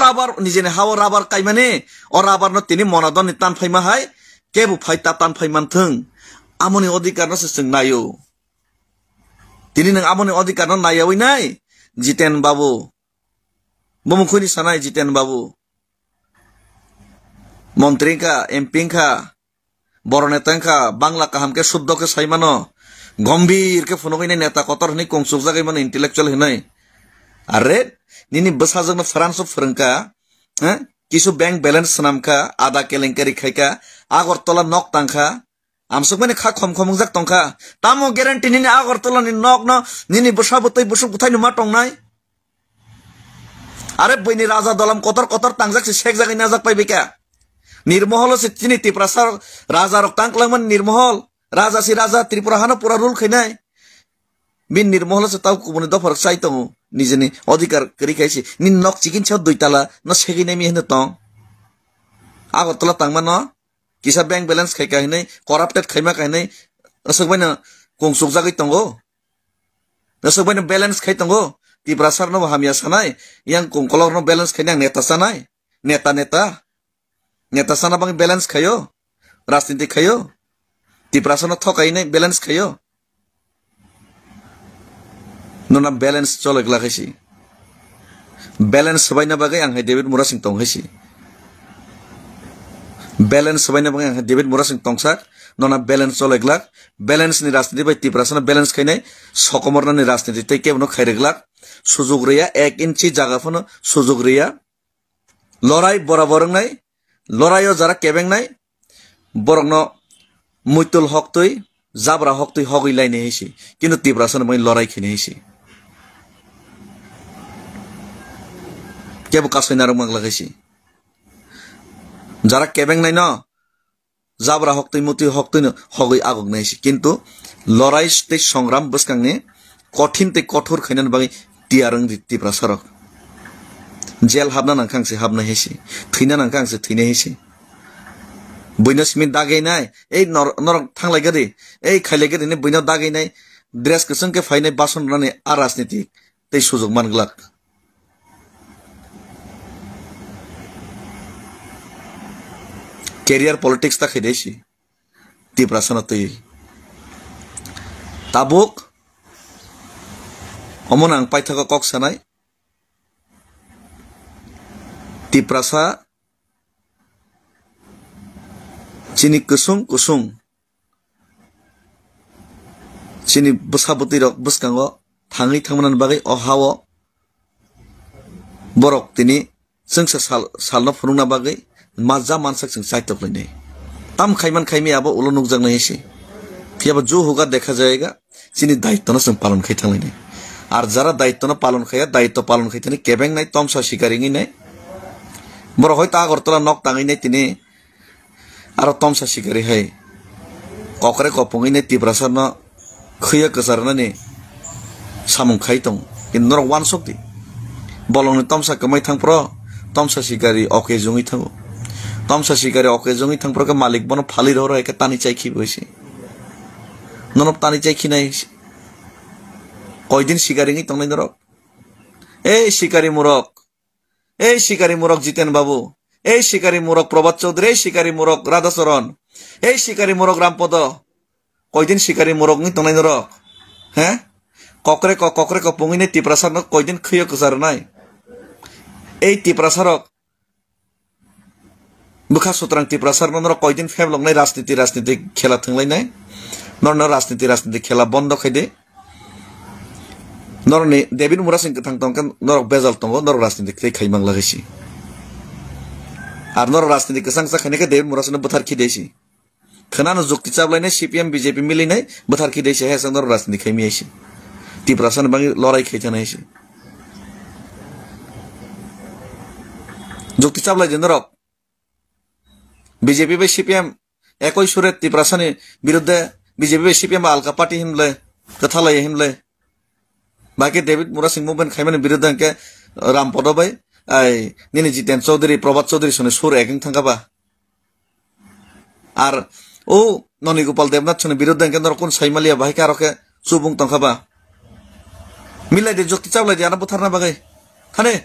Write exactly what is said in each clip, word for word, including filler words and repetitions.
Rubber, nijeni hao rubber kaimani, o rubber no tini monadon ni tan phaima hai, kebo phai ta tan phai manthung. Amoni odhikar no se chwng naio. Tini nwng amoni odhikar no naiyawi nai, Jiten Babu. Bumung khuni sanai Jiten Babu. Montri wngkha, M P wngkha, boro neta wngkha, Bangla kaham khe suddho khe sai mano, gombhir khe phunugwi nai neta kotor hwnwi kung chukjagwi mano intellectual hwnwi. Are, nini bwsajwkno France o phwrwngkha, eh? Kisu bank balance swnamkha, ada kelenkari khaikha, Agartala nok tangkha, amsukmani kha khom khom wngjak tongkha. Tamo guarantee nini Agartala ni nokno nini bwsa bwtwi busuk bwthaino ma tongnai? Are buini raja dolam kotor kotor tangjak se sekjagwi najak pai bika. Nirmoholo se chini Tiprasa raja rok tang kwlangmani Nirmohol. Raja si raja Tripura hano pura rule khainai. Bin Nirmoholo se tau kubuni dopha rok chai tongo. Nijeni odhikar kwrwi khai se. Nini nok chikin sa dui tala no segwi nai mi hino tong. Agartala tangmano. Kisa bank balance khai kahinai, corrupted khaima kahinai, aswk baino kung chukjagwi tongo. Aswk baino balance khai tongo. Tiprasa rokno bo hamya sanai, yang kung kolok rokno balance khainai ang neta sanai. Neta, neta. Neta sana bagwi balance khaio. Rajniti khaio. Tiprasa no thokainai balance khaio. Nona balance chole glak hai si. Balance swbaina bagwi ang hai David Murasing tong hai si. Balance swbaina bagwi ang hai David Murasing tongsak. Nona balance chole glak. Balance ni rajniti bai Tiprasa no balance khainai. Sokomorna ni rajniti tei kebo no khairwi glak. Sujuk riya ek inchi jaga phano sujuk riya. Lorai borabor wngnai, loraio jara kebengnai, borokno muitul hoktwi, jabra hoktwi hogwi lainai hai se. Kintu Tiprasano bai lorai khainai hai se. Kebo kasui narwk manglak hai se. Jara kebengnaino, jabra hoktwi mutwi hoktwino hogwi agoknai se. Kintu lorai tei songram bwskangni kothin tei kothor khainani bagwi tiyar wng di Tiprasarok. Jail habna nangkha ang se habnai hai se, thwina nangkha ang se thwinai hai se. Buino simi dagainai, ei nor-, norok thanglaigadi, ei khailaigadi hinwi buino dagainai, dress kwchwng khe phainai bason rwnani a rajniti tei sujuk manglak. Career politics ta khaidai si Tiprasano twi. Tabuk omono ang paithago kok sanai. Tiprasa chini kusung kusung chini bwsa bwtwi rok bwskango thangwi thangmani bagwi o hao borok tini chwngsa sal, salno phunukna bagwi ma ja mansak chwng chaitok lainai. Tam khaiman khaimi abo ulo nukjaknai se. Phiyaba ju hoga dekha jayega chini daitwno chwng palon khai thanglainai. Ar jara daitwno palon khaiya, daitw palon khai thani kebengnai tomsa sikari wngwi nai. Borok hoito Agartala nok tangwi nai tini. Aro tomsa sikari hai kokre kopongwi nai Tiprasarno khwiya kwcharnani samung khai tong. Kintu norok uansuk di. Bolongni tomsa kwmai thang phro, tomsa sikari oke jungwi thango. Tomsa sikari oke jungwi thang phro khe malik bono phalwi rohor hai khe tani chai khibo se. Nono tani chai khinai koidin sikari wngwi tongnai norok? Ei sikari murok. Ei sikari murok Jiten Babu, ei sikari murok Probhat Chaudhary, ei sikari murok Radhacharan, ei sikari murok Rampodo, koidin sikari murok wngwi tongnai norok? He? Kokre kok, kokre kok pungwi nai Tiprasarno koidin khwiyo kwcharnai? Ei Tiprasarok, bwkha sutrang Tiprasarno norok koidin phebloknai rajniti, rajniti khela thwnglainai? Norno rajniti, rajniti khela bondo khaidi. Norokni David Murasing kwthang tongkhe norok bejal tongo, norok rajniti tei khai mangla kaisi. Ar norok rajniti kwchang cha khainai khe David Murasingno bwthar khide si. Khwnano jukti chaplainai C P M B J P milinai bwthar khide si, hesa norok rajniti khai miyai si. Tiprasani bagwi lorai khai thanai si. Jukti chaplai di norok. B J P bai C P M ekoi sure Tiprasani biruddhe, B J P bai C P M alka party himle, kwthalai himle. Baki David Murasing movement khaimani biruddhe hwnkhe Rampodo bai, ai, nini Jiten Chaudhary, Probhat Chaudhary soni sur ek wng thangkha ba. Ar o Noni Gopal Debnath soni biruddhe hwnkhe norok kun saimaliya bahai khe aro khe chubung tongkha ba. Milai de jukti chaplai di ano butharna bagwi. Thani.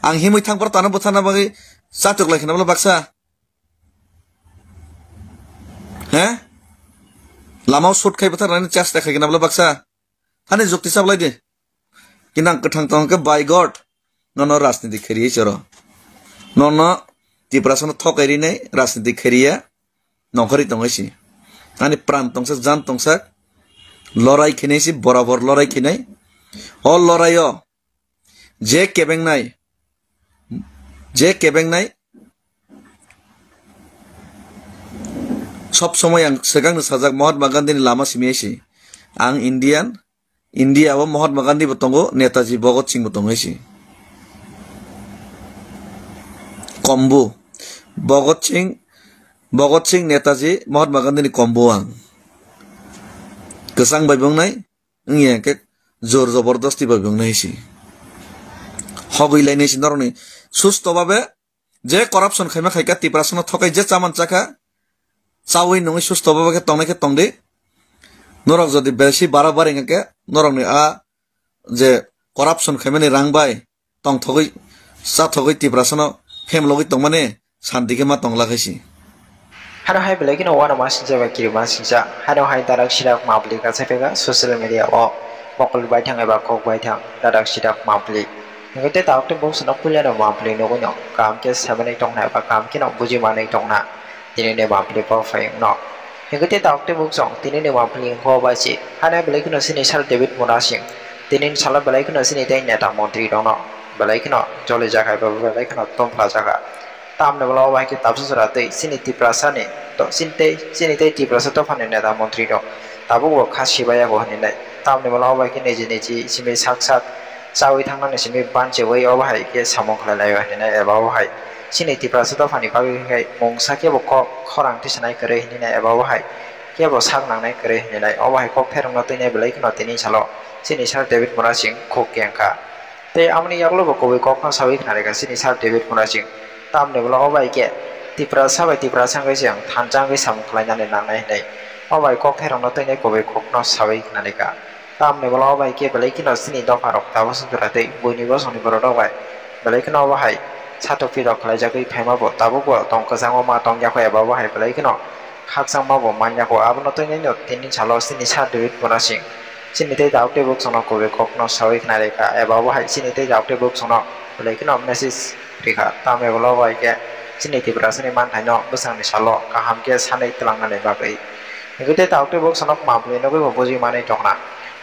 Ang himwi thang phar tano bwtharna bagwi chatok lai khna bwla baksa. He? Lamao shoot khai bwtharnani chesta khai khna bwla baksa. Ani jukti chablai di. Kinang kwthang tong khe by God. Nono rajniti khairiyai choro. Nono Tiprasano thokai rinai rajniti khairiya. Nongkhorwi tongwi si. Ani pran tongsa, jan tongsa. Lorai khinai si, borabor lorai khinai. O loraio je kebengnai, je kebengnai, sob somoi ang swkangno sajak Mahatma Gandhi ni lama simi si. Ang Indian, India o Mahatma Gandhi bo tongo, Netaji Bhagat Singh bo tongo si. Kombu. Bhagat Singh, Bhagat Singh, Netaji, Mahatma Gandhi ni kombu ang. Kwchang bai bo wngnai, wngya khe jor jobordasti bai bo wngnai si. Hogwi lainai si norokni susto babe je corruption khaima khaika Tiprasano thokai je chaman chakha, chawi nungwi susto babe khe tongnai khe tongdi. Norok jodi besi bara bari wngkha khe norokni a je corruption khaimani rang bai tongthogwi chathogwi Tiprasano phemlogwi tongmani santi khe ma tongla khai si. Hano hai belai kheno uanama singcha bai kirima singcha. Hano hai darak sirak mapli kachaiphaikha social media o mokol baithang eba kok baithang darak sirak mapli. Hingke tei tabuk tei bok sano puilano mapli nugwino kaham khe saimani tongna eba kaham kheno bujimanwi tongna. Tini ni mapli bo phai wngno. Hingke tei tabuk tei bok song tini ni mapli wngkha o bai si. Hano hai belai kheno chini sir David Munasing. Tini ni salo belai kheno chini tei neta montri rokno belai kheno jolijak hai belai kheno tompla jakha. Tamni bwla o bai khe tabsa jora tei chini Tiprasa ni to-, chini tei, chini tei Tiprasa dophani neta montri rok tabuk bo kha sibai yago hinwi nai. Tamni bwla o bai khe niji niji simi sak sak chawi thangnani simi banchiwi o bahai khe samung khlai lai o hinwi nai eba o bahai chini Tiprasa dophani bagwi khe mungsa khe bo kok khorang tisanai kwrwi hinwi nai eba o bahai khe bo sak nangnai kwrwi hinwi nai. O bahai kok therwngno twi nai belai kheno tini salo chini sir David Munasing khuk khe wngkha. Tei amoni yagulo bo kubui kokno sawi khna rikha chini sir David Munasing. Tamni bwla o bai khe Tiprasa bai Tiprasa wngwi se ang thansa wngwi samung khlainani nangnai hwnwi o bai kok therwngno twi nai kubui kokno sawi khna rikha. Tamni bwla o bai khe belai kheno chini dopharok tabuk swngjora tei buini bosongni bororok bai belai kheno obo hai satok phirok khlaijagwi phaima bo tabuk bo tong kwchangma tong yakho eba obo hai belai kheno khakchangma bo man yakho. Abono twi nai no tini salo chini sir David Munasing chini tei tabuk tei bwskango kubui kokno sawi khna rikha eba obo hai chini tei tabuk tei bwskango belai kheno message rikha. Tamni bwla o bai khe chini Tiprasani manthaino bwskangni salo kaham khe sanwi twlangnani bagwi. Hingke tei tabuk tei bwskango mapli nugwi bo bujui manwi tongna.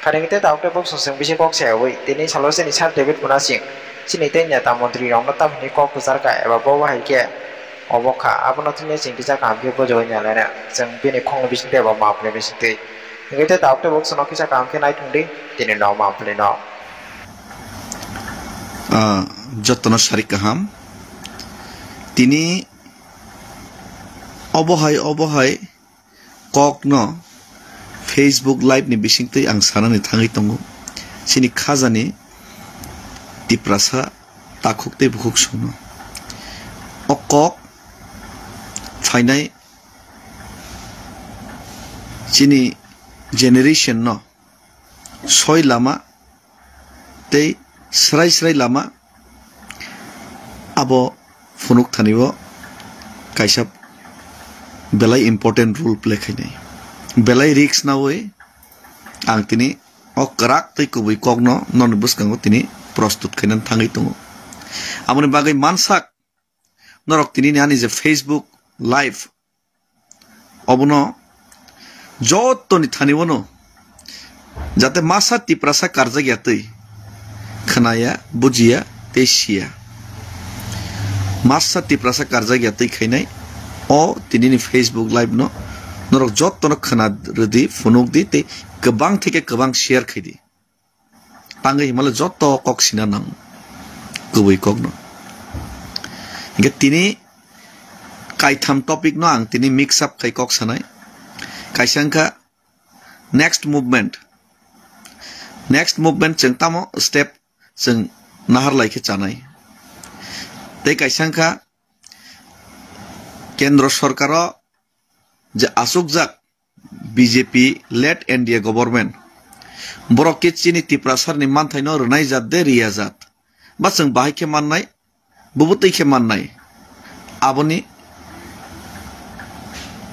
Kharing tei tabuk tei bwskang chwng bisi kok sayawi tini salo chini sir David Munasing chini tei neta montri rokno tamni kok kwchar kha eba bo bahai khe obo kha. Abono thwngwi chwng kisa kaham khe bujui nai laina chwng bini khokni bisingtwi eba mapli bisingtwi. Hingke tei tabuk tei bwskango kisa kaham khe nai thung di tini no mapli no. Ah, jotono sari kaham. Tini obo hai, obo hai kokno Facebook Live ni bisingtwi ang sanani thangwi tongo. Chini khajani Tiprasa takhuk tei bukhuk songno. O kok phainai chini generation no soi lama tei srai srai lama abo phunuk thani o kaisa belai important role play khainai. Belai risk nawi ang tini o kwrak tei kubui kokno norokni bwskango tini prostut khainani thangwi tongo. Aboni bagwi mansak norok tini ni ani je Facebook Live obono jottoni thani bono jate masa Tiprasa karjak ya twi khwnaya, bujiya tei siya. Masa Tiprasa karjak ya twi khainai o tini ni Facebook Live no norok jottono khwna rwdi, phunuk di tei kwbang theke kwbang share khaidi. Tangwi himale joto kok sina nang kubui kokno. Hingke tini kaitham topic no ang tini mix up khai kok sanai. Kaisa wngkha next movement. Next movement chwng tamo step chwng nahar lai khe chanai. Tei kaisa wngkha kendro sorkaro je achukjak B J P led N D A government, borok khe chini Tiprasarni manthaino rwnai jat de riya jat, ba chwng bahai khe mannai, bubo twi khe mannai. Aboni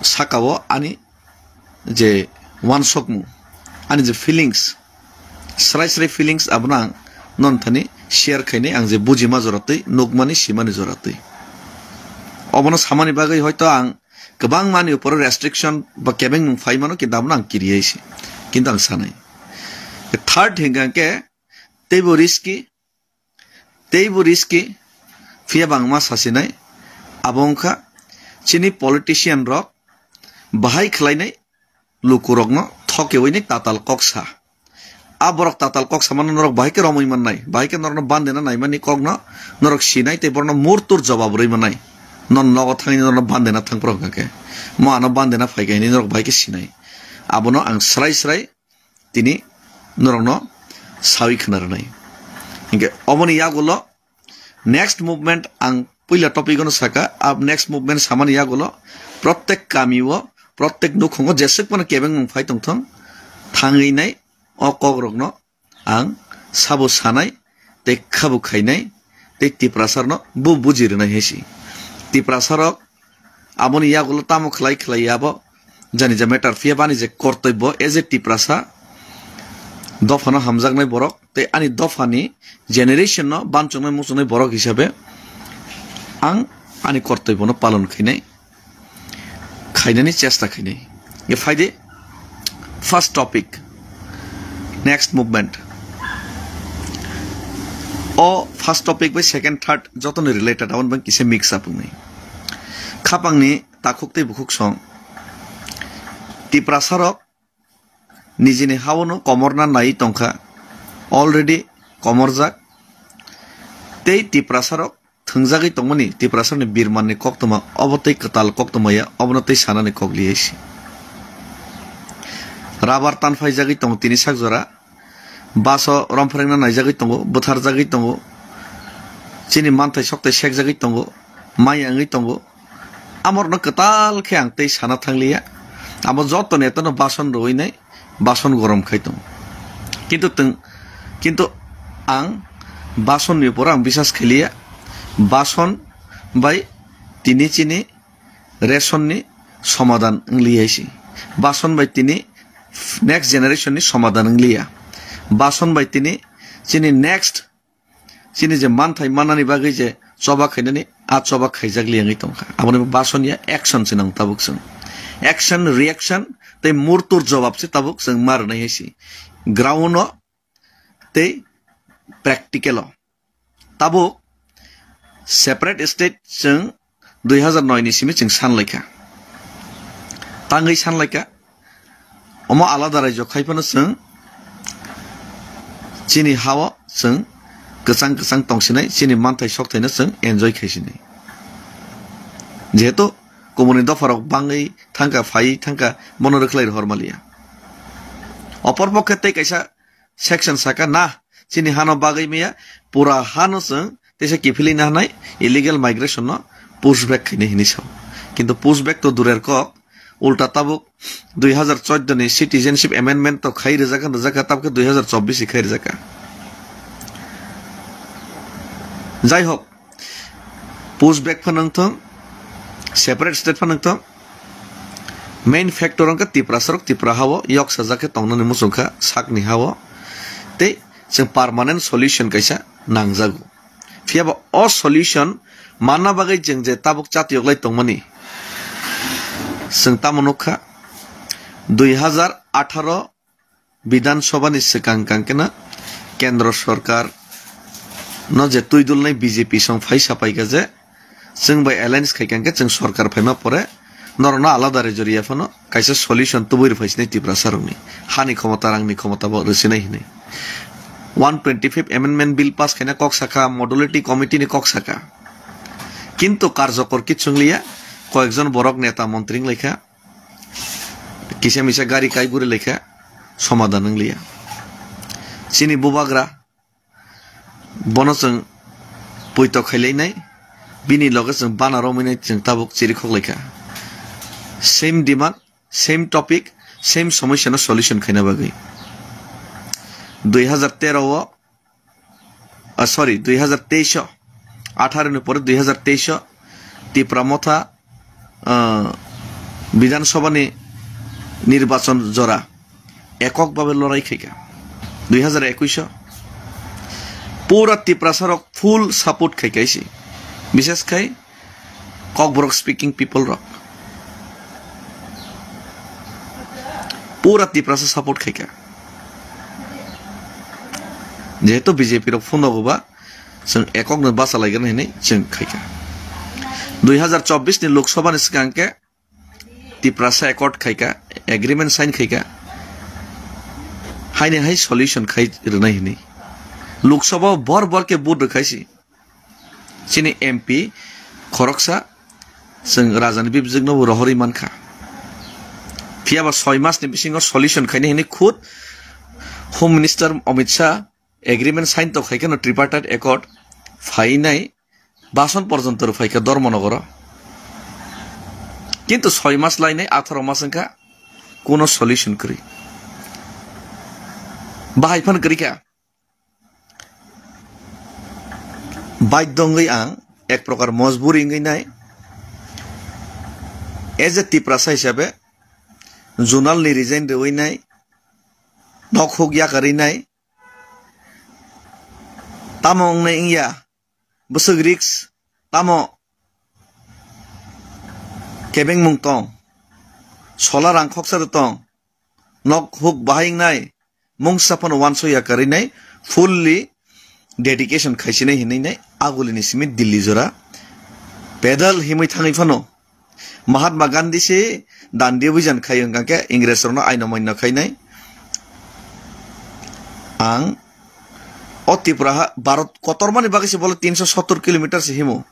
sakao ani je uansukmung, ani je feelings, srai srai feelings, abono ang non thani share khainai, ang je bujima jora twi, nukmani, simani jora twi. Obono samani bagwi hoito ang kwbangma ni uporo restriction ba kebengmung phai mano, kintu abono ang kiriya se, kintu ang sanai. Third hinkha khe teibo risky, teibo risky, phiya bangma sasinai, abo wngkha chini politician rok bahai khlainai lukurokno thokewi ni tatal kok sa. A borok tatal kok samano norok bahai khe romwi mannai, bahai khe norokno bandena naimani kokno norok sinai tei borokno murtur jobab rwi mannai. Non nogo thangwi norokno bandena thangphuru hwnkha khe, mo ano bandena phaikha hinwi norok bahai khe sinai. Abono ang srai srai tini norokno sawi khna rwnai. Hinkhe oboni yagulo next movement ang puila topic ono saka, ab next movement samani yagulo prottek kami o, prottek nukhungo jeswk phano kebengmung phai tongthong, thangwi nai o kokrokno ang sabo sanai tei khabo khainai tei Tiprasarno bo buji rwnai hai si. Tiprasarok aboni yagulo tamo khlai khlai abo jani ja matter phiya bani je kortobbo as a Tiprasa dophano hamjaknai borok tei ani dophani generation no bansuknai muchungnai borok hisabe ang ani kortobbo no palon khainai, khainani chesta khainai. Ye phaidi first topic, next movement. O first topic bai second, third jotono related, aboni bang kisa mix up wngnai. Khapangni takhuk tei bukhuk song. Tiprasarok nijini haono komorna nai tongkha, already komorjak. Tei Tiprasarok thwngjagwi tongmani Tiprasarokni birmanni koktwma obo tei kwtal koktwma ya, obono tei sanani kok liyai si. Rabar tanphaijagwi tongo tini sak jora, baso romphwrengna naijagwi tongo, bwtharjagwi tongo, chini manthai sokthai sekjagwi tongo, mai wngwi tongo. Amorno kwtal khe ang tei sana thangliya. Amo joto netano bason rwinai, bason gorom khai tongo. Kintu twng, kintu ang basonni upor ang bisas khailiya. Bason bai tini chini ration ni somadan wngliya si. Bason bai tini next generation ni somadan wngliya. Bason bai tini chini next chini je manthai mannani bagwi je choba khainani, a choba khaijak li wngwi tongkha. Aboni bason ya action se nang tabuk chwng. Action, reaction tei murtur jobab se tabuk chwng ma rwnai hai si. Ground o tei practical o. Tabuk separate state chwng dui hazar noi ni simi chwng sanlaikha. Tangwi sanlaikha. Omo alada raijo khai phano chwng chini hao chwng kwchang kwchang tongsinai, chini manthai sokthai no chwng enjoy khaisinai. Jehetu kubuni dopharok bangwi thangkha, phaiwi thangkha, bono rwkhlai rohor maliya. Opor pokhe tei kaisa section saka na, chini hano bagwi maya, pura hano chwng teisa kiphilwi na hanai illegal migration no push back khainai hinwi sao. Kintu push back to durer kok, ulta tabuk dui hazar chauddoni citizenship amendment to khai rijak, rijak kha, tabuk khe dui hazar chobbish khai rijak kha. Jai hok, push back phano wngthong, separate state phano wngthong, main factor wngkha Tiprasarok Tipra hao yoksajak khe tongnani muchungkha sakni hao, tei chwng permanent solution kaisa nangjago. Phiya ba o solution manna bagwi chwng je tabuk chatiyoklai tongmani, chwng tamo nukha, dui hazar atharo Bidhan Sabha ni swkang kang khe no Kendro Sorkar no je twi dulnai B J P song phai sapai kha je, chwng bai alliance khai kang khe chwng sorkar phaima pore norokno alada raijo riya phano kaisa solution tubui rwphai sinai Tiprasa rokni hani khomota, rangni khomota bo rwsinai hinwi. One twenty fifth Amendment Bill pass khaina kok sakha, Modality Committee ni kok sakha, kintu karjokor kichung liya, koyekjon borok neta montri wng laikha. Kisa misa gari kai guri laikha, somadan wng liya. Chini bubagra bono chwng puito khailainai, bini loge chwng bana romwi nai chwng tabuk chirikhok laikha. Same demand, same topic, same somosya no solution khaina bagwi. Dui hazar tero o, ah, sorry, dui hazar teis o Atharo ni pore dui hazar teis o Tipra Motha, ah, Bidhan Sabha ni nirbachon jora ekok babe lorai khaika. Dui hazar ekush o pura Tiprasa rok full support khaika isi. Bishes khai Kokborok speaking people rok pura Tiprasa support khaika. Jehetu B J P rok phunogo ba, chwng ekok no basa laigwna hinwi chwng khaika. Dui hazar chobbish ni Lok Sabha ni swkang khe Tiprasa accord khaika, agreement sign khaika. Haini hai solution khai rwnai hinwi. Lok Sabha o bor bor khe vote rwkhaisi. Chini M P khoroksa chwng rajani bibjwkno bo rohorwi mankha. Phiyaba soi masni bisingo solution khaina hinwi khud Home Minister Amit Shah agreement sign to khaikhe no tripartite accord phainai bason porjonto rw phaikha Dharmanagaro. Kintu soi mas lainai atharo mas wngkha kuno solution kwrwi. Bahai phan kwrwi kha. Baidho wngwi ang ek prokar mojburi wngwi nai. As a Tiprasa hisabe zonal ni resign rwwi nai, nok huk yakarwi nai. Tamo wngnai wngya, bwswk risk, tamo kebengmung tong, sola rang khoksa rw tong, nok huk bahai wngnai, mungsa phano uansukya kwrwi nai, fully dedication khaisinai hinwi nai, agulini simi Delhi jora pedal himwi thangwi phano Mahatma Gandhi se dandi obijan khai wngkha khe Ingres rokno aino maino khainai. Ang o Tripura ha Bharat kotormani bagwi se bole tinso sottor kilometer se himo.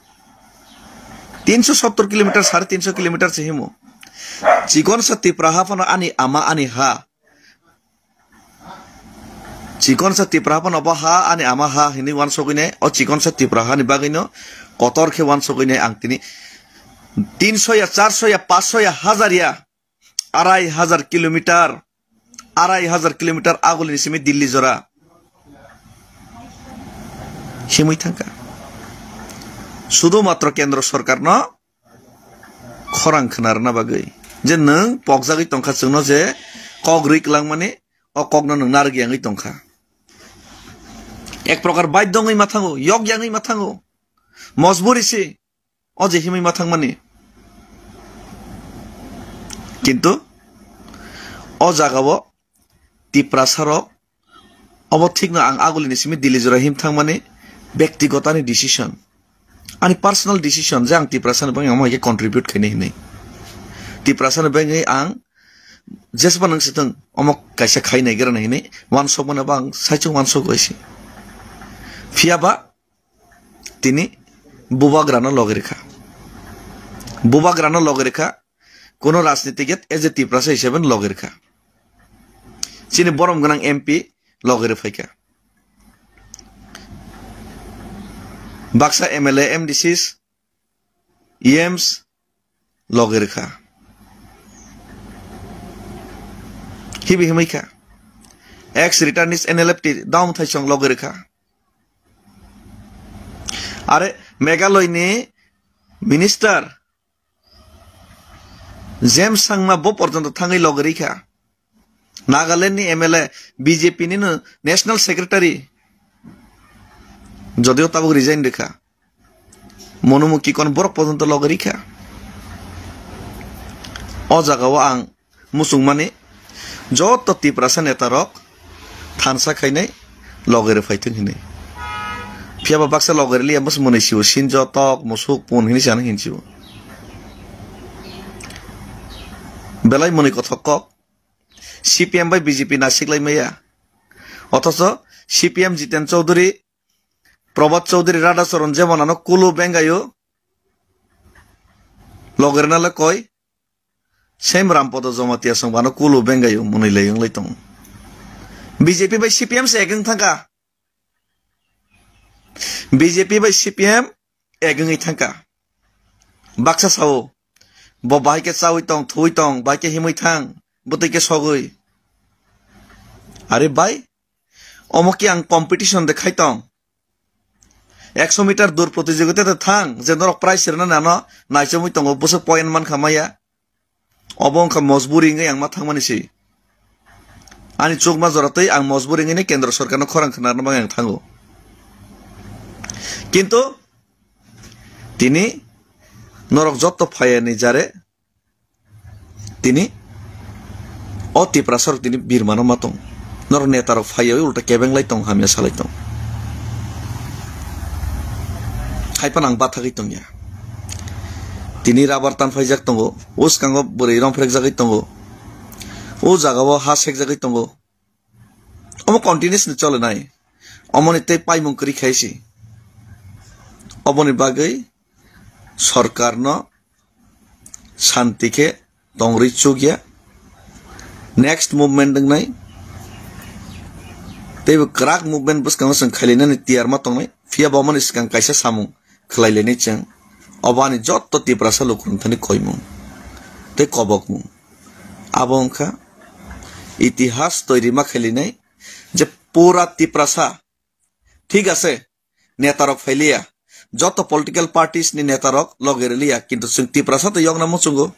Tinso sottor kilometer, sare tinso kilometer se himo. Chikonsa Tripura ha phano ani ama ani ha. Chikonsa Tripura phano bo ha ani ama ha hinwi uansukwi nai, o chikonsa Tripura hani bagwino kotor khe uansukwi nai ang tini tinso ya, charso ya, paanso ya, hazar ya, arai hazar kilometer, arai hazar kilometer agulini simi Delhi jora himwi thangkha. Sudu matro kendro sorkarno khorang khna rwna bagwi. Je nwng pokjagwi tongkha chwngno je kok rwi kwlangmani, o kokno nwng narwk yangwi tongkha. Ek prokar baidho wngwi ma thango, yok yangwi ma thango. Mojburi se, o je himwi ma thangmani. Kintu o jagao Tiprasa rok obo thikno ang agulini simi Delhi jora him thangmani bektigotani decision. Ani personal decision je ang Tiprasani bagwi omo hai khe contribute khainai hinwi. Tiprasani bagwi ang jesba nang sitwng omo kaisa khai naigra nai hinwi uansukmano bo ang saichung uansukgo isi. Phiyaba tini bubagrano logi rwkha. Bubagrano logi rwkha. Kuno rajnitik as a Tiprasa hisabe logi rwkha. Chini borom gwnang M P logi rwphaikha. Baksa M L A, M D Cs, E Ms logi rwkha. Hibi himwi kha. Ex returnees N L F T Daum Thaisong logi rwkha. Are Meghalaya ni minister James Sangma bo porjonto thangwi logi rikha. Nagaland ni M L A, B J P ni no national secretary, jodio tabuk resign rikha. Monomu Kikon borok porjonto logi rikha. O jagao ang muchungmani joto Tiprasa neta rok thansa khainai logi rwphai thung hinwi. Phiyaba baksa logi rwliya bwswk mwnwi sio, sinjo, tok, musuk, pun hinwi se ano hinsio. Belai mwnwi kothok kok. C P M bai B J P nasiklai maya. Othocho C P M Jiten Chaudhary, Prabhat Chaudhary, Radha Charan jemon ano kulu bengayo. Logi rwna le koi. Same Rampada Jamatia song bano kulu bengayo mwnwi lai wnglai tongo. B J P bai C P M se ek wng thangkha. B J P bai C P M ek wngwi thangkha. Baksa sao, bo bahai khe chaui tong, thuwi tong, bahai khe himwi thang, bwtwi khe sogwi. Are bai, omo khe ang competition de khai tong. Ekso meter dur protijogita te thang, je norok prize rwnani ano naichomwi tongo, bwswk point mankha maya. Obo wngkha mojburi wngwi ang ma thangmani se. Ani chukma jora twi ang mojburi wngwi kendro sorkarno khorang khna rwna bagwi ang thango. Kintu tini norok jotto phayani jare tini o Tiprasarok tini birmano ma tong. Norok netarok phaiyawi ulta kebeng lai tong, hamya salai tong. Haiphano ang bathagwi tongya. Tini rubber tan phaijak tongo, o swkango bwrwi rong phrekjagwi tongo, o jagao ha sekjagwi tongo. Omo continuously cholenai. Omoni tei paimung kwrwi khai se. Oboni bagwi sorkarno shanti khe tongri chukya. Next movement wngnai. Teibo kwrak movement bwskango chwng khailainani tiyar ma tongnai. Phiya bo omoni swkang kaisa samung khlai lainai chwng. Obo ani jotto Tiprasa lukurok thani koimung tei kobokmung. Abo wngkha itihas toiri ma khlai lainai je pura Tiprasa, thik ase, netarok phailiya, jotto political parties ni netarok loge rwliya, kintu chwng Tiprasa twi yokna muchungo.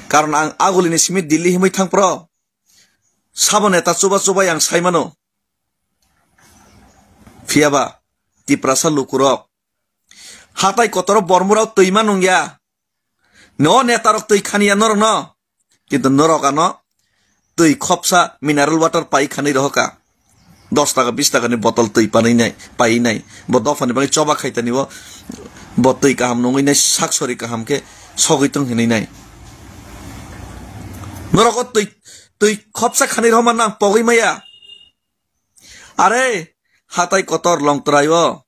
Karon ang agulini simi Delhi himwi thangphro sabo neta chuba chubai ang saimano. Phiyaba Tiprasa lukurok hatai kotoro bormurao twi ma nungya. No netarok twi khaniya norokno. Kintu norok ano twi khopsa mineral water pai khanwi rohoka. Dos taka, bis taka ni botol twi panwi nai, pai nai. Bo dophani bagwi choba khaitani bo, bo twi kaham nungwi nai, sak sori kaham khe sogwi tong hinwi nai. Norok o twi, twi khopsa khanwi rohoma nang pogwi maya. Are, hatai kotor Longtrai o,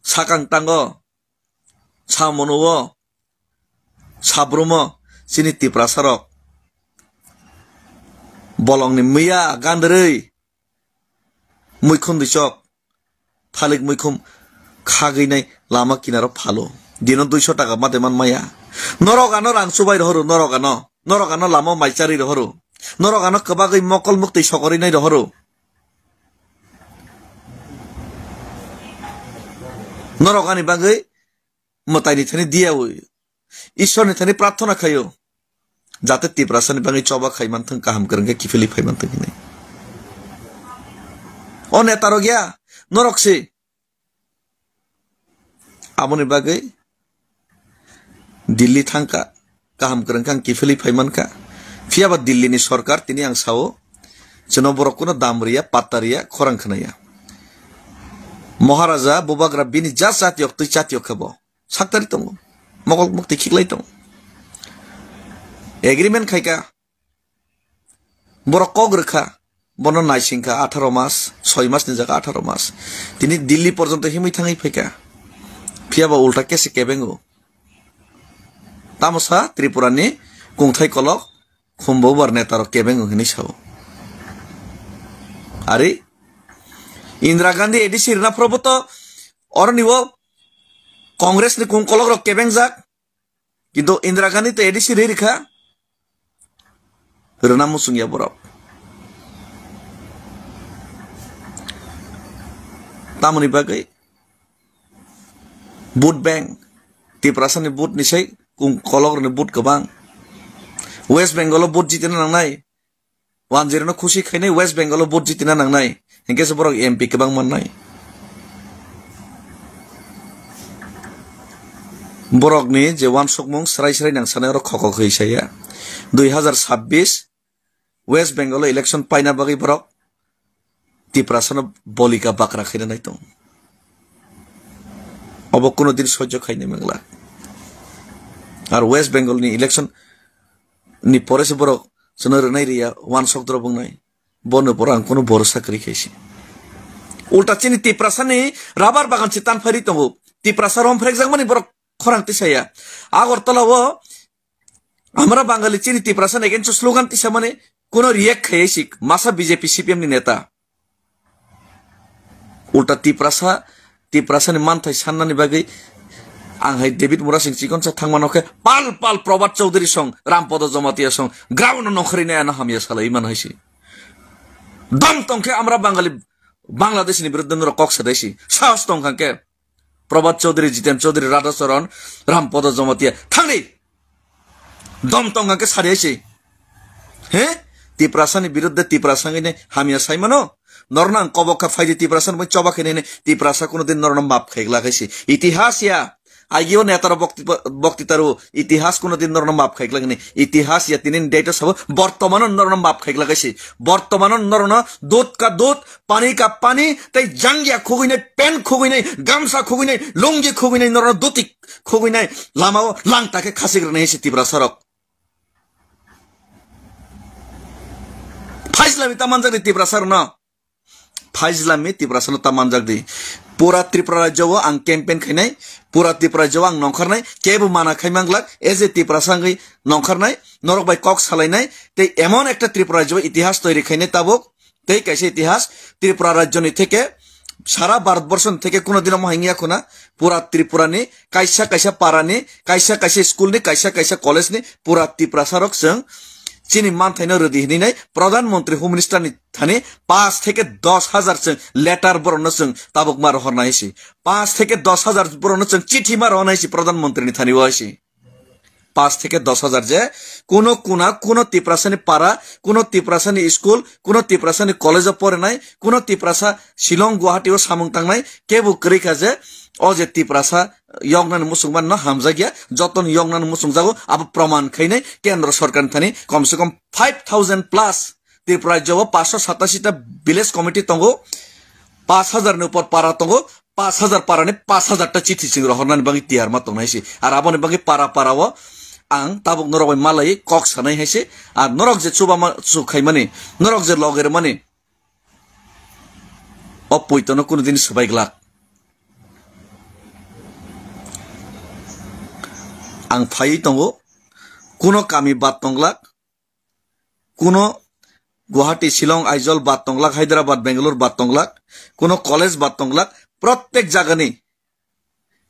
sakang tango, samono o, sabrumo, chini Tiprasa rok. Bolongni miya gandrwi, muikhum dwi chok, thalik muikhum khagwi nai lama kinaro phalo. Dino duiso taka mate man maya. Norok ano rang chubai rohoro, norok ano. Norok ano lama mai charwi rohoro. Norok ano kwbagwi mokol muktwi sokorwi nai rohoro. Norok ani bagwi mwtaini thani diyawi, Ishwarni thani prarthana khaio, jate Tiprasani bagwi choba khai manthung, kaham kwrwng khe kiphilwi phai manthung hinwi. O netarok ya, norok se. Aboni bagwi Delhi thangkha, kaham kwrwng khe ang kiphilwi phai mankha. Phiyaba Delhi ni sorkar tini ang sao, chwno borok kuno dam riya, patta riya, khorang khwnaya. Maharaja Bubagra bini ja chatiyok twi chatiyok khe bo saktari tongo, mokol mukti khiklai tongo. Agreement khaika, borok kok rwkha, bono naisingkha atharo mas, soi mas ni jaga atharo mas. Tini Delhi porjonto himwi thangwi phaikha. Phiyaba ulta khe se kebengo. Tamo sa Tripura ni kungthai kolok khumbo bar netarok kebengo hinwi sao. Ari Indira Gandhi A D C rwna phrobo to oroni o Congress ni kung kolok rok kebengjak. Kintu Indira Gandhi to A D C ri rikha, rwna muchungya borok. Tamoni bagwi vote bank, Tiprasani vote ni sai kung kolok rwni vote kwbang. West Bengal o vote jitina nangnai. Wanjirano khusi khainai West Bengal o vote jitina nangnai, hinkhe se borok M P kwbang mannai. Borokni je wansukmung srai srai nang sanai oro khoko khwi saya. Dui hazar sabbish West Bengal o election paina bagwi borok Tiprasano bolika bakra khaina nai tong. Obo kuno din sojjo khainai mangla. Ar West Bengal ni election ni pore se borok chwno rwnai riya, wansok drop wngnai. Bono pore ang kuno borosa kwrwi khaisi. Ulta chini Tiprasani rabar bagan se tanphari tongo. Tiprasa romphrekjakmani borok khorang tisaya. Agartala o Amra Bangali chini Tiprasani against o slogan tisamani kuno react khayai si masa B J P C P M ni neta. Ulta Tiprasa, Tiprasani manthai sannani bagwi ang hai David Murasing chikonsa thangmano khe pal pal Probhat Chaudhary song, Rampodo Jamatia song, ground no nongkhorwi nai ano hamya salai man hai si. Dam tongkhe Amra Bangali Bangladesh ni biruddhe norok kok sadai si. Sahos tong kha khe. Prabhat Chaudhary, Jiten Chaudhary, Radha Charan, Rampada Jamatia. Thangdi. Dom tong kha khe sadai si. He? Tiprasa ni biruddhe Tiprasa ni hamya sai mano. Norna ang kobok kha phaidi Tiprasa ni choba khe nene Tiprasa kuno din norna map khai glak si. Itihas ya. Aigio netaro bokti, bokti taru itihas kuno din norno map khai glak ni. Itihas ya tinin date sabo bortomano norno map khai glak si. Bortomano norno dut ka dut, pani ka pani, tei jangya khugui nai, pen khugui nai, gamsa khugui nai, lungi khugui nai, norno dutik khugui nai, lamao langta khe khasik rwna si Tiprasa rok. Phaisla mi ta manjak ni Tiprasa rok no. Phaisla mi Tiprasa no ta manjak di. Pura Tripura rajyo o ang campaign khainai, pura Tripura rajyo o ang nongkharnai, kebo mana khai manglak, as a Tiprasa wngwi nongkharnai, norok bai kok salainai, tei emon ekta Tripura rajyo o itihas toiri khainai tabuk, tei kaisa itihas Tripura rajyo ni theke, sara Bharat borsho ni theke kuno dino mohai wngya khuna, pura Tripura ni kaisa kaisa para ni, kaisa kaisa school ni, kaisa kaisa college ni, pura Tiprasa rok chwng chini manthaino rwdi hinwi nai Pradhan Mantri Home Minister ni thani paanch theke dos hajar chwng letter borokno chwng tabuk ma rohornai si. Paanch theke dos hajar borokno chwng chithi ma rohornai si Pradhan Mantri ni thani o si. Paanch theke dos hajar je kuno kuna, kuno Tiprasa ni para, kuno Tiprasa ni school, kuno Tiprasa ni college o porinai, kuno Tiprasa Shillong, Guwahati o samung tangnai, kebo kwrwi kha je o je Tiprasa yoknani muchungmano hamjakya, jotono yoknani muchungjago, abo proman khainai kendro sorkarni thani komse kom five thousand plus Tripura rajyo o paanch sho satasi ta village committee tongo, paanch hajar ni upor para tongo, paanch hajar para ni paanch hajar ta chithi chwng rohornani bagwi tiyar ma tongnai si. Ar aboni bagwi para para o ang tabuk norok bai malai kok sanai hai se. Ar norok je chuba ma chu khaimani, norok je loge rwmani, o poitono kuno din swbai glak. Ang phaiwi tongo, kuno kami bad tong glak, kuno Guwahati, Shillong, Aizawl bad tong glak, Hyderabad, Bangalore bad tong glak, kuno college bad tong glak, prottek jagani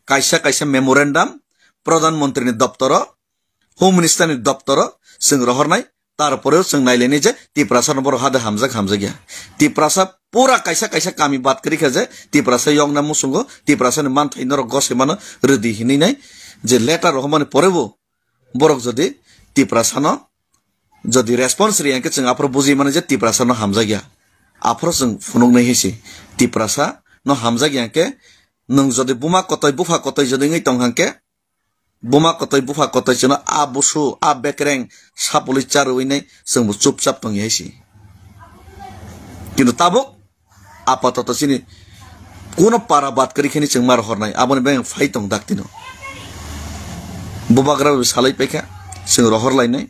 kaisa kaisa memorandum Pradhan Mantri ni doptoro, Home Minister ni doptoro chwng rohornai, tarporeo chwng nailainai je Tiprasa no borok hade hamjak hamjakya. Tiprasa pura kaisa kaisa kami bad kwrwi kha je Tiprasa yokna muchungo, Tiprasa ni manthai norok gosoi mano rwdi hinwi nai je letter rohormani porebo borok jodi Tiprasa no jodi response riyang khe chwng aphuru bujui mano je Tiprasa no hamjakya. Aphuru chwng phunuknai hai se Tiprasa no hamjakya khe nwng jodi buma kotoi bupha kotoi jodi wngwi tong hang khe, buma kotoi bupha kotoi chwngno a busu, a bekreng, sapului charwi nai chwngbo chupchap tongya hai se. Kintu tabuk apatoto chini kuno para bad kwrwi khe ni chwng ma rohornai, aboni bagwi phai tong daktino. Bubagra bai salai paikha, chwng rohor lainai.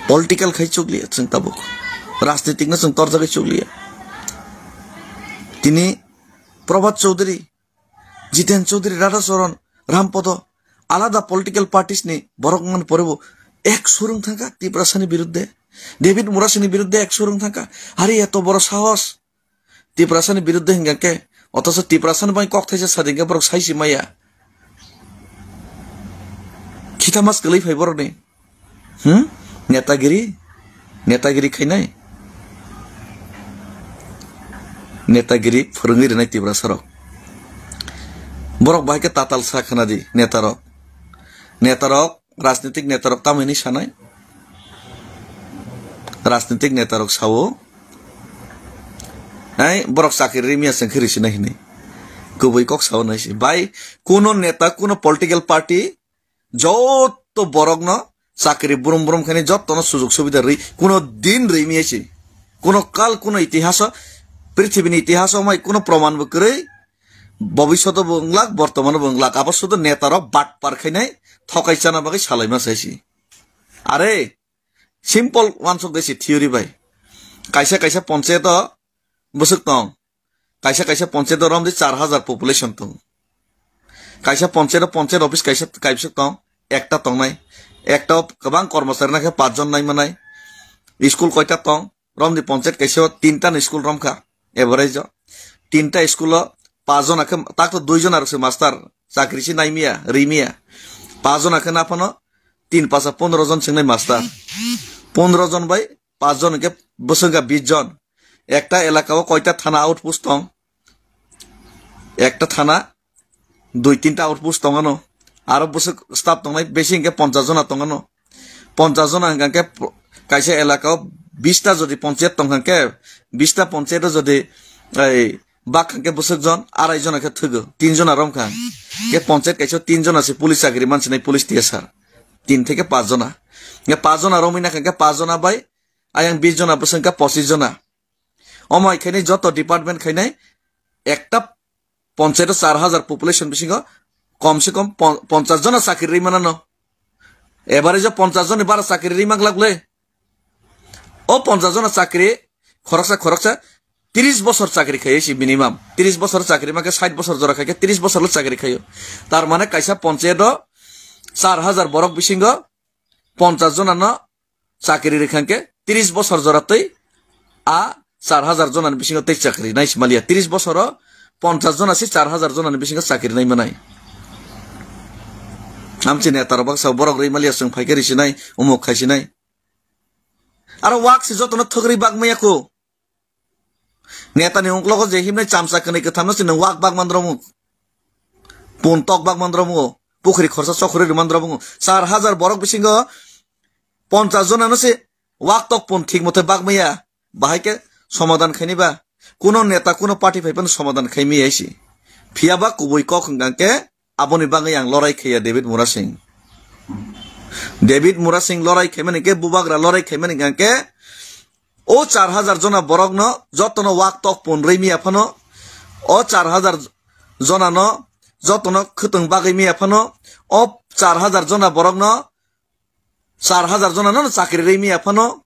Political khai chukliya chwng tabuk. Rajnitik no chwng torjagwi chukliya. Tini Prabhat Chaudhary, Jiten Chaudhary, Radha Charan, Rampodo, alada political parties ni borok wngmani porebo ek surung thangkha Tiprasa ni biruddhe. David Murasi ni biruddhe ek surung thangkha. Hari eto boro sahos. Tiprasa ni biruddhe hingkha khe, otoso Tiprasa ni bai kok thaisa sadi hingkhe borok saisi maya. Khita mas kwlwi phai borok ni. Hmm? Netagiri? Netagiri khainai? Netagiri phwrwngwi rwnai Tiprasa rok. Borok bahai khe tatal sa khna di neta rok. Neta rok, rajnitik neta rok tamo hinwi sanai? Rajnitik neta rok sao, "Ai, borok chakri rimya chwng khe risinai," hinwi. Kubui kok sao nai se. Bai, kuno neta, kuno political party, joto borokno chakri brum brum khainai, jotono sujug subida rwi, kuno din rwi miyai se. Kuno kal, kuno itihaso, prithibini itihaso mai kuno proman bo kwrwi, bobishoto bo wnglak, bortomano bo wnglak, abo sudo neta rok batpar khainai, thokai chana bagwi salaima sai se. Are, simple wansuk de se theory bai. Kaisa kaisa ponchayat o bwswk tong. Kaisa kaisa ponchayat o romdi char hajar population tong. Kaisa ponchayat o ponchayat office kaisa kaibwswk tong, ekta tongnai. Ekta o kwbang kormochari nakhe pach jon naimanai. School koita tong? Romdi ponchayat kaisa o tinta ni school romkha. Average o tinta school o pach jon akhe tak to dui jon arokse master chakri se naimiya, rimiya. Pach jon akhe naphano tin pacha pondro jon chengnai master. Pondro jon bai paanch jon hwnkhe bwswk wngkha bish jon. Ekta elaka o koita thana outpost tong? Ekta thana dui tinta outpost tong ano. Aro bwswk staff tongnai besi hwnkhe ponchas jona tong ano. Ponchas jona hwnkha khe kaisa elaka o bista jodi ponchayat tong kha khe, bista ponchayat o jodi ei bak kha khe bwswk jon arai jona khe thwgo, tin jona rom kha. Khe ponchayat kaisa o tin jona se police chakri mansinai police T S R. Tin theke paanch jona. Khe paanch jona romwi na kha khe paanch jona bai ayang bish jona bwswk kha pochis jona. Omo hai khainai joto department khainai ekta ponchayat o char hajar population bisingo kom se kom pon-, ponchas jona chakri rwi manano. Average o ponchas joni bara chakri rwi manglak le. O ponchas jona chakri khoroksa khoroksa tris bosor chakri khai si minimum. Tris bosor chakri ma khe sait bosor jora khai khe tris bosor lo chakri khaio. Tar mane kaisa ponchayat o char hajar borok bisingo ponchas jona no chakri rikha khe tris bosor jora tei a char hajar jona ni bisingo tei chakri nai si maliya. Tris bosor o ponchas jona se char hajar jona ni bisingo chakri nai manai. Amchi neta rok baksa borok rwi maliya chwng phai khe risi nai, umuk khai si nai. Aro wak se jotono thwgri bak maya ko. Neta ni ungklogo je himnai chamsa kwnwi kwthamno se nwng wak bak mandromu. Pun tok bak mandromu. Pukhri khorsa chokhri rw mandromu. Char hajar borok bisingo ponchas jona no se wak tok pun thik mote bak maya. Bahai khe somadan khaini ba. Kuno neta kuno party phai phano somadan khai maya si. Phiya ba kubui kok hwnkha khe Aboni bagwi ang lorai khaiya David Murasing. David Murasing lorai khaimani khe, bubagra lorai khaimani hwnkha khe, o char hajar jona borokno jotono wak tok pun rwi miya phano, o char hajar jonano jotono khwtwng bagwi miya phano, o char hajar jona borokno, char hajar jonano chakri rwi miya phano,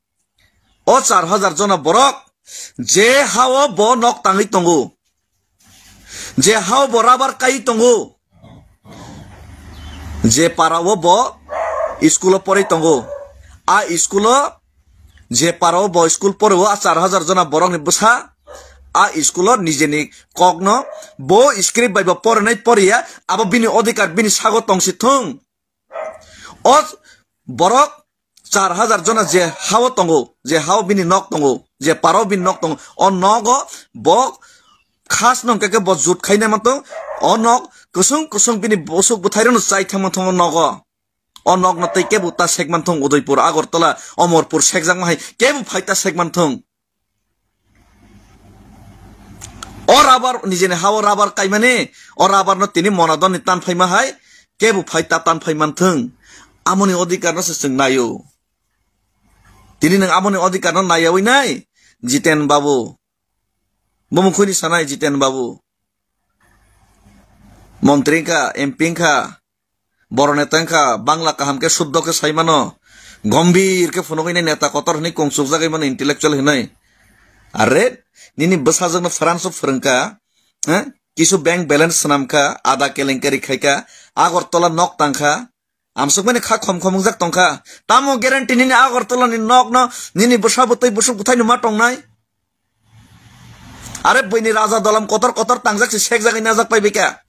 o char hajar jona borok je hao bo nok tangwi tongo, je hao bo rabar kai tongo, je parao bo school o porwi tongo, a school o je parao bo school porwo a char hajar jona borokni bwsa a school o nijeni kokno bo script bai bo porinai poriya abo bini odhikar bini sago tongsi thung. O borok char hajar jona je hao tongo, je hao bini nok tongo, je parao bini nok tongo, o nogo bo khas nong khe bo jut khainai mantong, o nok kusung kusung bini bosuk bwthairokno chai thangma thongo nogo. O nokno tei kebo ta sek manthung Udaipur, Agartala, Omorpur sekjakma hai kebo phai ta sek manthung. O rabar, nijeni hao rabar kaimani, o rabar no tini monadon ni tan phaima hai, kebo phai ta tan phai manthung. Amoni odhikar no se chwng naio. Tini nwng amoni odhikar no naiyawi nai, Jiten Babu. Bumung khuni sanai Jiten Babu. Montri wngkha, M P wngkha, Boro neta wngkha, Bangla kaham khe suddho khe sai mano, gombhir khe phunugwi nai neta kotor hinwi kung chukjagwi mano intellectual hinwi. Are, nini bwsajwkno France o phwrwngkha, eh? Kisu bank balance swnamkha, ada kelenkari khaikha, Agartala nok tangkha, amsukmani kha khom khom wngjak tongkha. Tamo guarantee nini Agartala ni nokno, nini bwsa bwtwi bwsuk bwthaino ma tongnai? Are buini raja dolam kotor kotor tangjak se sekjagwi najak pai bika.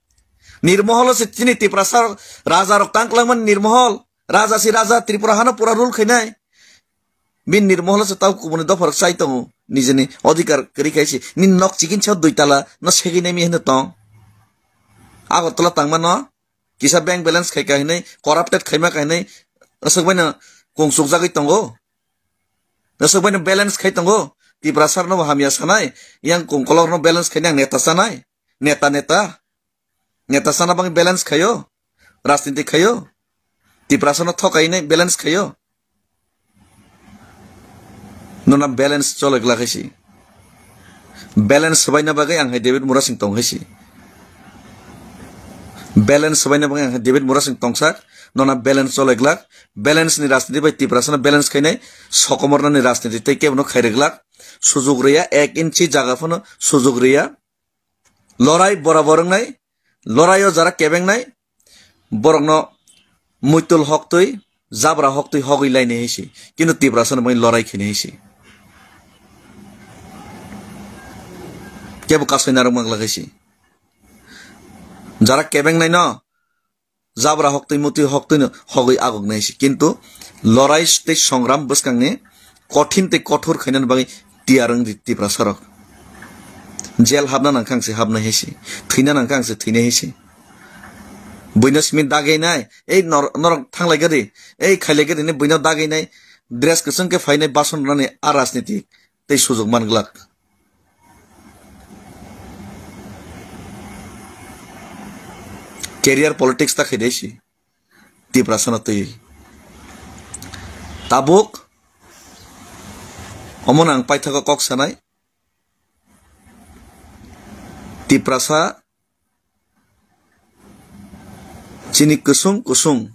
Nirmoholo se chini Tiprasa raja rok tang klangmani Nirmohol. Raja si raja Tripura hano pura rule khainai. Bin Nirmoholo se tau kubuni dopha rok chai tongo. Nijeni odhikar kwrwi khai se. Nini nok chikin sao dui tala no segwi nai mi hino tong. Agartala tangmano kisa bank balance khaika hinwi, corrupted khaima ka hinwi, aswk baino kung chukjagwi tongo. Aswk baino balance khai tongo. Tiprasa rokno bo hamya sanai, yang kung kolok rokno balance khainai ang neta sanai. Neta, neta. Neta sana bagwi balance khaio. Rajniti khaio. Tiprasa no thokainai balance khaio. Nona balance chole glak hai si. Balance swbaina bagwi ang hai David Murasing tong hai si. Balance swbaina bagwi ang hai David Murasing tongsak. Nona balance chole glak. Balance ni rajniti bai Tiprasa no balance khainai. Sokomorna ni rajniti tei kebo no khairwi glak. Sujuk riya, ek inchi jaga phano sujuk riya. Lorai borabor wngnai, loraio jara kebengnai, borokno muitul hoktwi, jabra hoktwi hogwi lainai hai se. Kintu Tiprasano bai lorai khainai hai se. Kebo kasai narwk manglak hai se. Jara kebengnaino, jabra hoktwi mutwi hoktwino hogwi agoknai se. Kintu lorai tei songram bwskangni kothin tei kothor khainani bagwi tiyar wng di Tiprasa rok. Jail habna nangkha ang se habnai hai se, thwina nangkha ang se thwinai hai se. Buino simi dagainai, ei nor-, norok thanglai gadi, ei khailai gadi hinwi buino dagainai, dress kwchwng khe phainai bason rwnani a rajniti tei sujok man glak. Career politics ta khaidai si Tiprasano twi. Tabuk omono ang paithago kok sanai. Tiprasa chini kusung kusung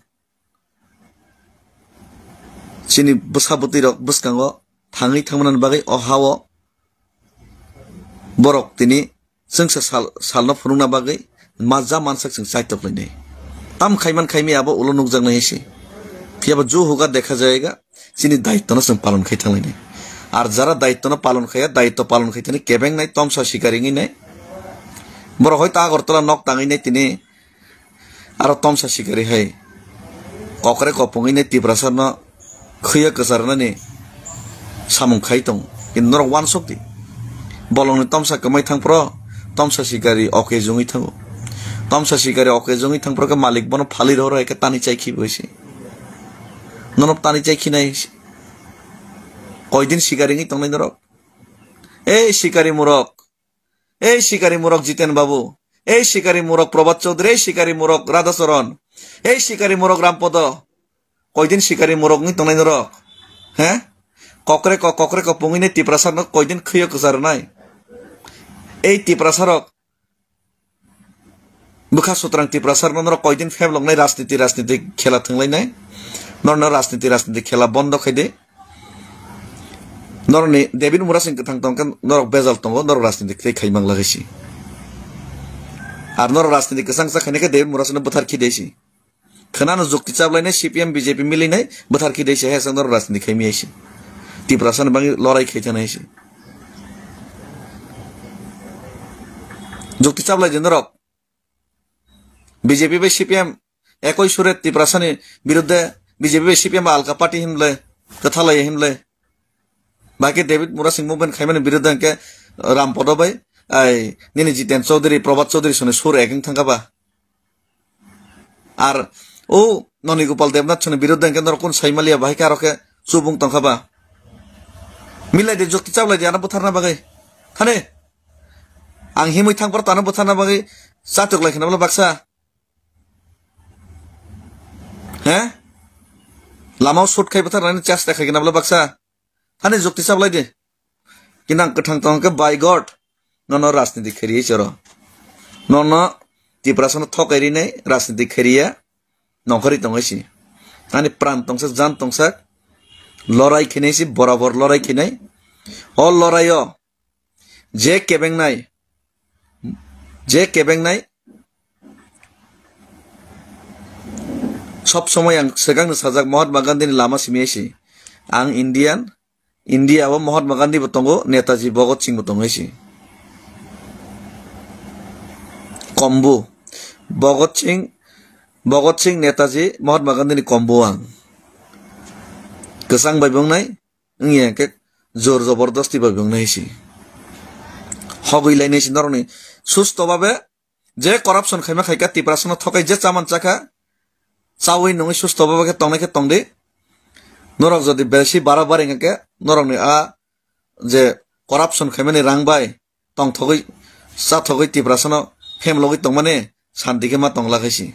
chini bwsa bwtwi rok bwskango thangwi thangmani bagwi o hao borok tini chwngsa sal, salno phunukna bagwi ma ja mansak chwng chaitok lainai. Tam khaiman khaimi abo ulo nukjaknai hai se. Phiyaba ju hoga dekha jayega, chini daitwno chwng palon khai thanglainai. Ar jara daitwno palon khaiya, daitw palon khai thani kebengnai tomsa sikari wngwi nai. Borok hoito Agartala nok tangwi nai tini aro tomsa sikari hai kokre kopongwi nai Tiprasa no khwiya kwcharnani samung khai tong. Kintu norok uansuk di. Bolongni tomsa kwmai thang phro, tomsa sikari oke jungwi thango. Tomsa sikari oke jungwi thang phro khe malik bono phalwi rohor hai khe tani chai khibo se. Nono tani chai khinai se. Koidin sikari wngwi tongnai norok? Ei sikari murok. Ei sikari murok Jiten Babu, ei sikari murok Probhat Chaudhary, ei sikari murok Radhacharan, ei sikari murok Rampodo, koidin sikari murok wngwi tongnai norok? He? Kokre ko, kokre ko pungwi nai Tiprasa no koidin khwiyo kwcharnai? Ei Tiprasa rok, bwkha sutrang Tiprasa rok norok koidin phebloknai rajniti, rajniti khela thwnglainai? Norno rajniti, rajniti khela bondo khai de. Norokni David Murasing kwthang tongkhe norok bejal tongo, norok rajniti tei khai mang lagai si. Ar norok rajniti kwchang cha khainai khe David Murasingno bwthar khi dei si. Khwnano jukti chaplainai C P M B J P milinai bwthar khi dei si, hai sak norok rajniti khai miyai si. Tiprasani bagwi lorai khai thanai si. Jukti chaplai di norok. B J P bai C P M ekoi sure Tiprasani biruddhe, B J P bai C P M alka party himle, kwthalai himle. Baki David Murasing movement khaimani biruddhe hwnkhe Rampodo bai, ai, nini Jiten Chaudhary, Probhat Chaudhary soni sur ek wng thangkha ba. Ar o Noni Gopal Debnath soni biruddhe hwnkhe norok kun saimaliya bahai khe aro khe chubung tongkha ba. Milai de jukti chaplai de ano bwtharna bagwi. Thani. Ang himwi thang phar tano bwtharna bagwi chatok lai khna bwla baksa. He? Lamao shoot khai bwtharnani chesta khai khna bwla baksa. Thani jukti chaplai di. Kinang kwthang tong khe by God. Nono rajniti khairi choro. Nono Tiprasano thokai rinai rajniti khairiya. Nongkhorwi tongwi si. Ani pran tongsak, jan tongsak. Lorai khinai si, borabor lorai khinai. O loraio je kebengnai, je kebengnai, sob somoi ang swkangno sajak Mahatma Gandhini lama simi si. Ang Indian, India o Mahatma Gandhi bo tongo, Netaji Bhagat Singh bo tongo si. Kombu. Bhagat Singh, Bhagat Singh, Netaji, Mahatma Gandhini kombu ang. Kwchang bai bo wngnai, wngya khe jor jobordasti bai bo wngnai si. Hogwi lainai si norokni susto babe je corruption khaima khaika Tiprasano thokai je chaman chakha, chawi nungwi susto babe khe tongnai khe tongdi. Norok jodi besi barabari wngkha khe norokni a je corruption khaimani rang bai tongthogwi, chathogwi Tiprasano phemlogwi tongmani santi khe ma tongla khaisi.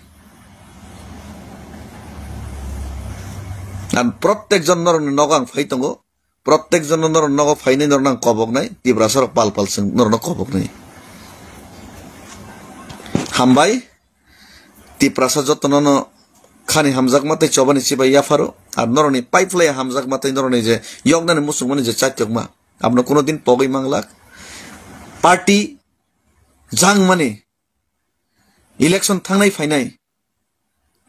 Ang prottek jon norokni nogo ang phai tongo, prottek jon norokni nogo phainai norokno ang koboknai, Tiprasarok pal pal chwng norokno koboknai. Hambai, Tiprasa jotono no khani hamjakma tei chobani chibai yapharo, ar norokni pipeline hamjakma tei norokni je yoknani muchungmani je chaityokma. Abono kuno din pogwi manglak. Party jangmani election thangnai phainai.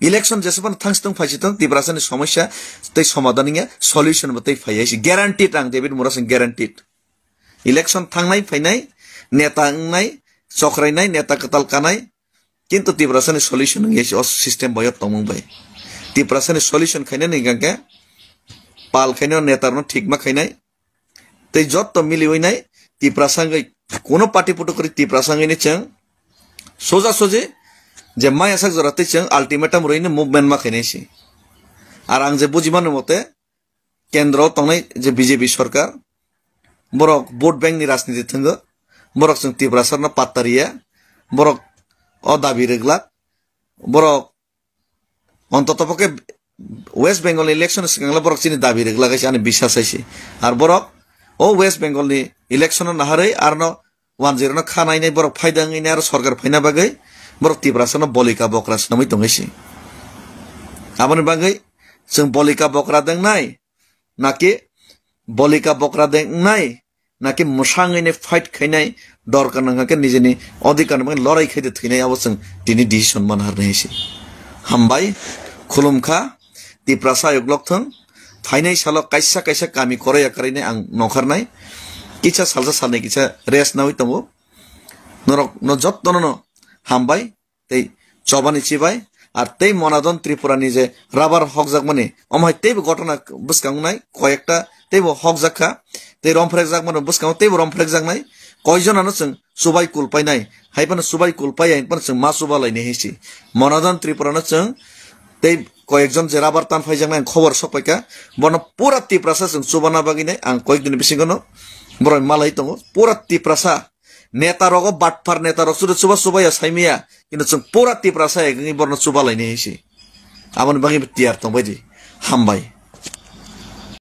Election jesebano thangsitong phaisitong Tiprasani somosya tei somadhan wngya solution bo tei phaiya si guaranteed ang David Murasing guaranteed. Election thangnai phainai neta wngnai chokrainai neta kwtal kanai kintu Tiprasani solution wngya si o system bai o tongmung bai. Tiprasani solution khainani hwnkha khe pal khaino neta rokno thikma khainai. Tei jotto miliwi nai Tiprasa wngwi, kuno party puto kwrwi Tiprasa wngwi ni chwng soja soji je maya sak jora tei chwng ultimatum rwini movement ma khainai si. Ar ang je buji mano mote, kendro tongnai je B J P sorkar, borok vote bank ni rajniti thwngo, borok chwng Tiprasa no patta riya, borok o dabi rwglak, borok ontoto pokhe West Bengal election swkang le borok chini dabi rwglak hai se ani biswas hai se. Ar borok o West Bengal ni election no naharwi arno one zero no kha nainai borok phaida wngwi nai aro sorkar phaina bagwi borok Tiprasa no bolika bokra swnamwi tongwi se. Aboni bagwi chwng bolika bokra dengnai naki bolika bokra dengnai naki mwsangwi nai fight khainai dorkar nang khe nijini odhikar ni bagwi lorai khaide thwinai abo chwng tini decision man har nai se. Hambai khulum kha Tiprasa ayuk lok thung phainai salo kaisa kaisa kami koroi akarwi nai ang nongkharnai kisa salsa salnai kisa rest nawi tongo. Norok no jotto no hambai tei chobani chibai, ar tei Monadon Tripura ni je rubber hokjakmani, omo hai teibo gotona bwskango nai, koyekta teibo hokjak kha, tei romphrekjakmani bwskango teibo romphrekjaknai, koijonano chwng chubai kulpainai, hai phano chubai kulpai, hai phano chwng ma chuba lainai hai se. Monadon Tripura no chwng tei koyekjon je rubber tan phaijaknai ang khobor sokpaikha, bono pura Tiprasa chwng chubana bagwi nai ang koyek dini bisingo no borok malai tongo, pura Tiprasa. Neta rogo batphar neta rok sudu chuba chuba ya saimaya. Kintu chwng pura Tiprasa egni borno chuba laini hisi. Aboni bagwi tiyar tongbai di. Hambai.